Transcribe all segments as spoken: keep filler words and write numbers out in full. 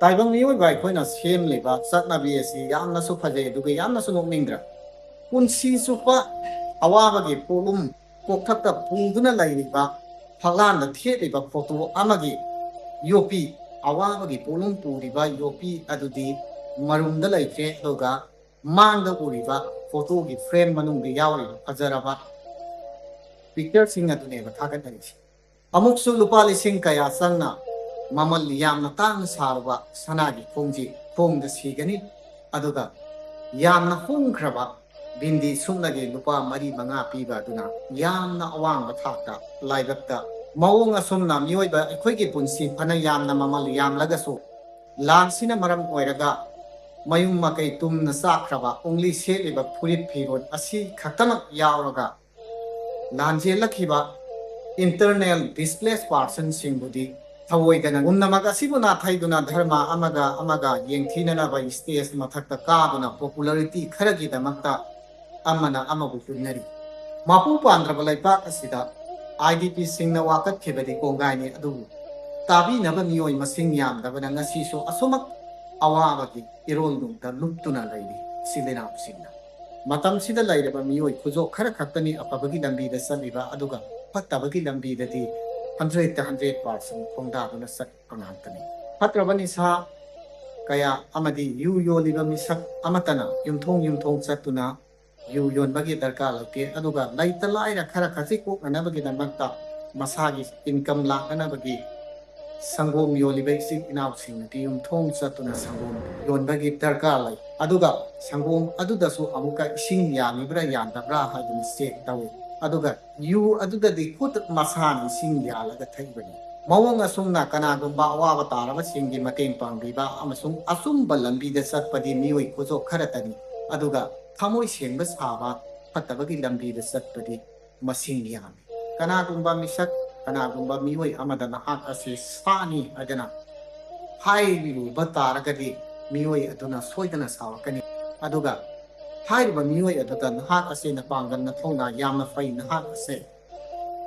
ꯇꯥꯏꯕꯪ ꯃꯤꯑꯣꯏꯕ ꯑꯩꯈꯣꯏꯅ ꯁꯦꯝꯂꯤꯕ ꯆꯠꯅꯕꯤ ꯑꯁꯤ ꯌꯥꯝꯅꯁꯨ ꯐꯖꯩ, ꯑꯗꯨꯒ ꯌꯥꯝꯅꯁꯨ ꯅꯣꯛꯅꯤꯡꯗ꯭ꯔꯥ? ꯄꯨꯟꯁꯤ ꯆꯨꯞꯄ ꯑꯋꯥꯕꯒꯤ ꯄꯣꯠꯂꯨꯝ ꯀꯣꯛꯊꯛꯇ ꯄꯨꯗꯨꯅ ꯂꯩꯔꯤꯕ, ꯐꯛꯂꯥꯡꯗ ꯊꯦꯠꯂꯤꯕ ꯐꯣꯇꯣ ꯑꯃꯒꯤ ꯌꯣꯄꯤ, ꯑꯋꯥꯕꯒꯤ ꯄꯣꯠꯂꯨꯝ ꯄꯨꯔꯤꯕ ꯌꯣꯄꯤ ꯑꯗꯨꯗꯤ ꯃꯔꯨꯝꯗ ꯂꯩꯈ꯭ꯔꯦ, ꯑꯗꯨꯒ ꯃꯥꯡꯗ ꯎꯔꯤꯕ ꯐꯣꯇꯣꯒꯤ ꯐ꯭ꯔꯦꯝ ꯃꯅꯨꯡꯗ ꯌꯥꯎꯔꯤꯕ ꯐꯖꯔꯕ ꯄꯤꯛꯆꯔꯁꯤꯡ ꯑꯗꯨꯅꯦꯕ ꯊꯥꯒꯠꯅꯔꯤꯁꯤ꯫ ꯑꯃꯨꯛꯁꯨ ꯂꯨꯄꯥ ꯂꯤꯁꯤꯡ ꯀꯌꯥ ꯆꯪꯅ ꯃꯃꯜ ꯌꯥꯝꯅ ꯇꯥꯡꯅ ꯁꯥꯔꯨꯕ ꯁꯅꯥꯒꯤ ꯈꯣꯡꯖꯤ ꯈꯣꯡꯗ ꯁꯤꯒꯅꯤ, ꯑꯗꯨꯒ ꯌꯥꯝꯅ ꯍꯣꯡꯈ꯭ꯔꯕ ꯕꯤꯟꯗꯤ ꯁꯨꯞꯅꯒꯤ ꯂꯨꯄꯥ ꯃꯔꯤ ꯃꯉꯥ ꯄꯤꯕ ꯑꯗꯨꯅ ꯌꯥꯝꯅ ꯑꯋꯥꯡꯕ ꯊꯥꯛꯇ ꯂꯥꯏꯕꯛꯇ꯫ ꯃꯑꯣꯡ ꯑꯁꯨꯝꯅ ꯃꯤꯑꯣꯏꯕ ꯑꯩꯈꯣꯏꯒꯤ ꯄꯨꯟꯁꯤ ꯐꯅ ꯌꯥꯝꯅ ꯃꯃꯜ ꯌꯥꯝꯂꯒꯁꯨ, ꯂꯥꯟꯁꯤꯅ ꯃꯔꯝ ꯑꯣꯏꯔꯒ ꯃꯌꯨꯝ ꯃꯀꯩ ꯇꯨꯝꯅ ꯆꯥꯛꯈ꯭ꯔꯕ, only ꯁꯦꯠꯂꯤꯕ ꯐꯨꯔꯤꯠ ꯐꯤꯔꯣꯜ ꯑꯁꯤ ꯈꯛꯇꯃꯛ ꯌꯥꯎꯔꯒ ꯂꯥꯟꯖꯦꯜꯂꯛꯈꯤꯕ internal displaced personꯁꯤꯡꯕꯨꯗꯤ ꯊꯑꯣꯏꯗꯅ ꯄꯨꯝꯅꯃꯛ ꯑꯁꯤꯕꯨ ꯅꯥꯊꯩꯗꯨꯅ ꯙꯔꯃ ꯑꯃꯒ ꯑꯃꯒ ꯌꯦꯡꯊꯤꯅꯅꯕ stage ꯃꯊꯛꯇ ꯀꯥꯗꯨꯅ popularity ꯈꯔꯒꯤꯗꯃꯛꯇ ꯑꯃꯅ ꯑꯃꯕꯨ ꯍꯨꯟꯅꯔꯤ꯫ ꯃꯄꯨ ꯄꯥꯟꯗ꯭ꯔꯕ ꯂꯩꯕꯥꯛ ꯑꯁꯤꯗ IDPꯁꯤꯡꯅ ꯋꯥꯀꯠꯈꯤꯕꯗꯤ ꯀꯣꯡꯒꯥꯏꯅꯤ, ꯑꯗꯨꯕꯨ ꯇꯥꯕꯤꯅꯕ ꯃꯤꯑꯣꯏ ꯃꯁꯤꯡ ꯌꯥꯝꯗꯕꯅ ꯉꯁꯤꯁꯨ ꯑꯁꯨꯃꯛ ꯑꯋꯥꯕꯒꯤ ꯏꯔꯣꯜꯅꯨꯡꯗ ꯂꯨꯞꯇꯨꯅ ꯂꯩꯔꯤ ꯏꯆꯤꯜ ꯏꯅꯥꯎꯁꯤꯡꯅ꯫ ꯃꯇꯝꯁꯤꯗ ꯂꯩꯔꯕ ꯃꯤꯑꯣꯏ ꯈꯨꯖꯣꯞ ꯈꯔ ꯈꯛꯇꯅꯤ ꯑꯐꯕꯒꯤ ꯂꯝꯕꯤꯗ ꯆꯠꯂꯤꯕ, ꯑꯗꯨꯒ ꯐꯠꯇꯕꯒꯤ ꯂꯝꯕꯤꯗꯗꯤ hundredꯇ hundred percent ꯈꯣꯡꯗꯥꯗꯨꯅ ꯆꯠꯄ ꯉꯥꯛꯇꯅꯤ꯫ ꯐꯠꯇ꯭ꯔꯕ ꯅꯤꯁꯥ ꯀꯌꯥ ꯑꯃꯗꯤ ꯌꯨ ꯌꯣꯜꯂꯤꯕ ꯃꯤꯁꯛ ꯑꯃꯠꯇꯅ ꯌꯨꯝꯊꯣꯡ ꯌꯨꯝꯊꯣꯡ ꯆꯠꯇꯨꯅ ꯌꯨ ꯌꯣꯟꯕꯒꯤ ꯗꯔꯀꯥꯔ ꯂꯩꯇꯦ, ꯑꯗꯨꯒ ꯂꯩꯇ ꯂꯥꯏꯔ ꯈꯔ ꯈꯖꯤꯛ ꯀꯣꯛꯅꯅꯕꯒꯤꯗꯃꯛꯇ ꯃꯁꯥꯒꯤ income ꯂꯥꯛꯅꯅꯕꯒꯤ ꯁꯪꯒꯣꯝ ꯌꯣꯜꯂꯤꯕ ꯏꯆꯤꯜ ꯏꯅꯥꯎꯁꯤꯡꯅꯗꯤ ꯌꯨꯝꯊꯣꯡ ꯆꯠꯇꯨꯅ ꯁꯪꯒꯣꯝ ꯌꯣꯟꯕꯒꯤ ꯗꯔꯀꯥꯔ ꯂꯩ, ꯑꯗꯨꯒ ꯁꯪꯒꯣꯝ ꯑꯗꯨꯗꯁꯨ ꯑꯃꯨꯛꯀ ꯏꯁꯤꯡ ꯌꯥꯜꯂꯤꯕ꯭ꯔꯥ ꯌꯥꯟꯗꯕ꯭ꯔꯥ ꯍꯥꯏꯗꯨꯅ check ꯇꯧꯏ, ꯑꯗꯨꯒ ꯌꯨ ꯑꯗꯨꯗꯗꯤ ꯈꯨꯠ ꯃꯁꯥꯅ ꯏꯁꯤꯡ ꯌꯥꯜꯂꯒ ꯊꯛꯏꯕꯅꯤ꯫ ꯃꯑꯣꯡ ꯑꯁꯨꯝꯅ ꯀꯅꯥꯒꯨꯝꯕ ꯑꯋꯥꯕ ꯇꯥꯔꯕꯁꯤꯡꯒꯤ ꯃꯇꯦꯡ ꯄꯥꯡꯕꯤꯕ ꯑꯃꯁꯨꯡ ꯑꯆꯨꯝꯕ ꯂꯝꯕꯤꯗ ꯆꯠꯄꯗꯤ ꯃꯤꯑꯣꯏ ꯈꯨꯖꯣꯞ ꯈꯔꯇꯅꯤ, ꯑꯗꯨꯒ ꯊꯃꯣꯏ ꯁꯦꯡꯕ ꯁꯥꯕ ꯐꯠꯇꯕꯒꯤ ꯂꯝꯕꯤꯗ ꯆꯠꯄꯗꯤ ꯃꯁꯤꯡ ꯌꯥꯝꯃꯤ꯫ ꯀꯅꯥꯒꯨꯝꯕ ꯃꯤꯁꯛ, ꯀꯅꯥꯒꯨꯝꯕ ꯃꯤꯑꯣꯏ ꯑꯃꯗ ꯅꯍꯥꯛ ꯑꯁꯤ ꯁꯥꯅꯤ ꯍꯥꯏꯗꯅ ꯍꯥꯏꯔꯨꯕ ꯇꯥꯔꯒꯗꯤ ꯃꯤꯑꯣꯏ ꯑꯗꯨꯅ ꯁꯣꯏꯗꯅ ꯁꯥꯎꯔꯛꯀꯅꯤ꯫ ꯑꯗꯨꯒ ꯍꯥꯏꯔꯤꯕ ꯃꯤꯑꯣꯏ ꯑꯗꯨꯗ ꯅꯍꯥꯛ ꯑꯁꯤ ꯅꯄꯥꯡꯒꯜ ꯅꯊꯧꯅꯥ ꯌꯥꯝꯅ ꯐꯩ, ꯅꯍꯥꯛ ꯑꯁꯦ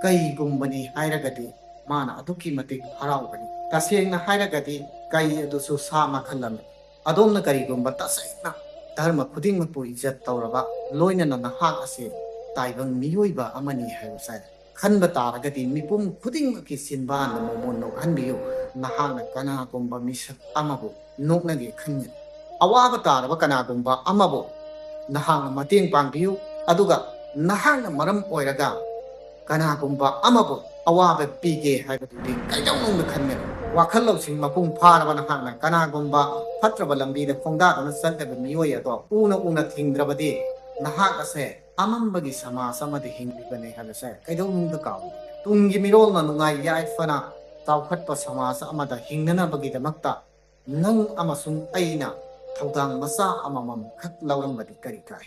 ꯀꯩꯒꯨꯝꯕꯅꯤ ꯍꯥꯏꯔꯒꯗꯤ ꯃꯥꯅ ꯑꯗꯨꯛꯀꯤ ꯃꯇꯤꯛ ꯍꯔꯥꯎꯒꯅꯤ꯫ ꯇꯁꯦꯡꯅ ꯍꯥꯏꯔꯒꯗꯤ ꯀꯩ ꯑꯗꯨꯁꯨ ꯁꯥ ꯃꯈꯜ ꯑꯃꯅꯤ꯫ ꯑꯗꯣꯝꯅ ꯀꯔꯤꯒꯨꯝꯕ ꯇꯁꯦꯡꯅ ꯙꯔꯃ ꯈꯨꯗꯤꯡꯃꯛꯄꯨ ꯏꯖꯠ ꯇꯧꯔꯕ, ꯂꯣꯏꯅꯅ ꯅꯍꯥꯛ ꯑꯁꯤ ꯇꯥꯏꯕꯪ ꯃꯤꯑꯣꯏꯕ ꯑꯃꯅꯤ ꯍꯥꯏꯕꯁꯦ ꯈꯟꯕ ꯇꯥꯔꯒꯗꯤ, ꯃꯤꯄꯨꯝ ꯈꯨꯗꯤꯡꯃꯛꯀꯤ ꯆꯤꯟꯕꯥꯟꯗ ꯃꯣꯃꯣꯟ ꯅꯣꯛꯍꯟꯕꯤꯌꯨ꯫ ꯅꯍꯥꯛꯅ ꯀꯅꯥꯒꯨꯝꯕ ꯃꯤꯁꯛ ꯑꯃꯕꯨ ꯅꯣꯛꯅꯒꯦ ꯈꯟꯒꯅꯤ꯫ ꯑꯋꯥꯕ ꯇꯥꯔꯕ ꯀꯅꯥꯒꯨꯝꯕ ꯑꯃꯕꯨ ꯅꯍꯥꯛꯅ ꯃꯇꯦꯡ ꯄꯥꯡꯕꯤꯌꯨ, ꯑꯗꯨꯒ ꯅꯍꯥꯛꯅ ꯃꯔꯝ ꯑꯣꯏꯔꯒ ꯀꯅꯥꯒꯨꯝꯕ ꯑꯃꯕꯨ ꯑꯋꯥꯕ ꯄꯤꯒꯦ ꯍꯥꯏꯕꯗꯨꯗꯤ ꯀꯩꯗꯧꯅꯨꯡꯗ ꯈꯟꯒꯅꯨ꯫ ꯋꯥꯈꯜ ꯂꯧꯁꯤꯡ ꯃꯄꯨꯡ ꯐꯥꯔꯕ ꯅꯍꯥꯛꯅ ꯀꯅꯥꯒꯨꯝꯕ ꯐꯠꯇ꯭ꯔꯕ ꯂꯝꯕꯤꯗ ꯈꯣꯡꯗꯥꯗꯨꯅ ꯆꯠꯂꯤꯕ ꯃꯤꯑꯣꯏ ꯑꯗꯣ ꯎꯅ ꯎꯅ ꯊꯤꯡꯗ꯭ꯔꯕꯗꯤ, ꯅꯍꯥꯛ ꯑꯁꯦ ꯑꯃꯝꯕꯒꯤ ꯁꯃꯥꯖ ꯑꯃꯗ ꯍꯤꯡꯂꯤꯕꯅꯤ ꯍꯥꯏꯕꯁꯦ ꯀꯩꯗꯧꯅꯨꯡꯗ ꯀꯥꯎꯒꯅꯨ꯫ ꯇꯨꯡꯒꯤ ꯃꯤꯔꯣꯜꯅ ꯅꯨꯡꯉꯥꯏ ꯌꯥꯏꯐꯅ ꯆꯥꯎꯈꯠꯄ ꯁꯃꯥꯖ ꯑꯃꯗ ꯍꯤꯡꯅꯅꯕꯒꯤꯗꯃꯛꯇ ꯅꯪ ꯑꯃꯁꯨꯡ ꯑꯩꯅ ꯊꯧꯗꯥꯡ ꯃꯆꯥ ꯑꯃꯃꯝ ꯈꯛ ꯂꯧꯔꯝꯕꯗꯤ ꯀꯔꯤ ꯀꯥꯏ?